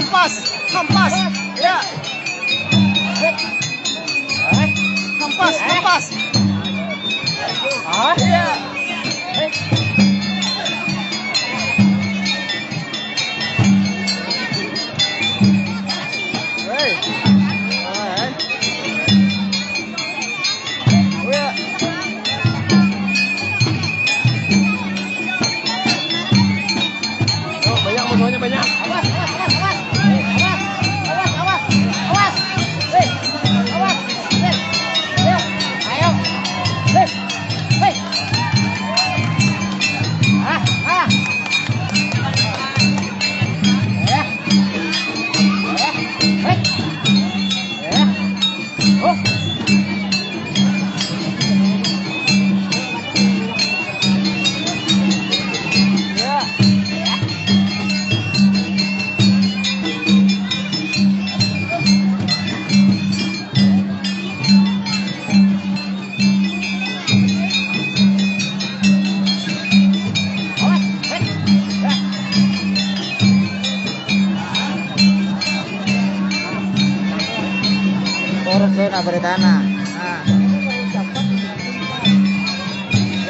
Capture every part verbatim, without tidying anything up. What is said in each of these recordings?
Hampas, hampas. Ya. Hampas, hampas. Ya. Hei. Oh, banyak, musuhnya banyak. Awas, awas, awas, awas. Awas, awas, awas, awas. Hei, awas. Hei, ayo. Hei, hei. Ah, ah. Eh. Eh. Hei. Eh. Terus, Dun, apa di tanah? Nah.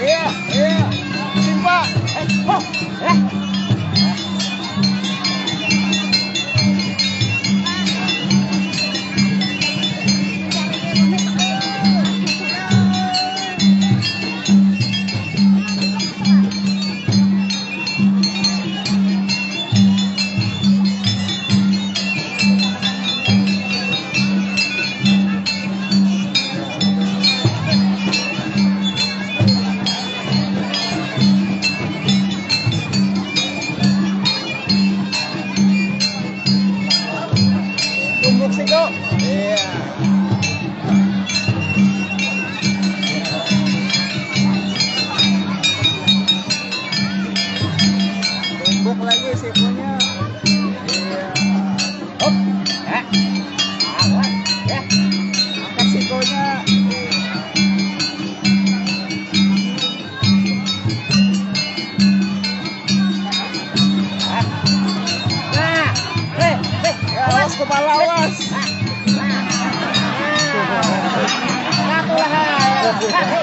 Iya, iya. Simpa. Eh, oh, eh. Tumbuk siko. Iya. Tumbuk lagi sikonya. Iya. Hop. Ya. Awas. Ya. Angkat sikonya. Nah, eh, eh, ya, awas kepala, awas. Nah, nah, nah. Ngaku lah, hai. Nah, eh,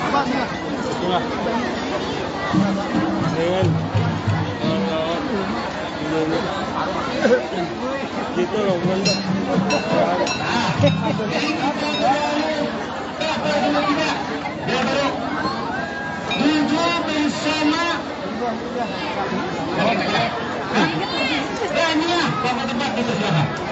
awas, awas, awas. Gitu loh, mantap. Tujuh bersama. Hah? Ya, inilah, bapak tempat, gitu, silakan.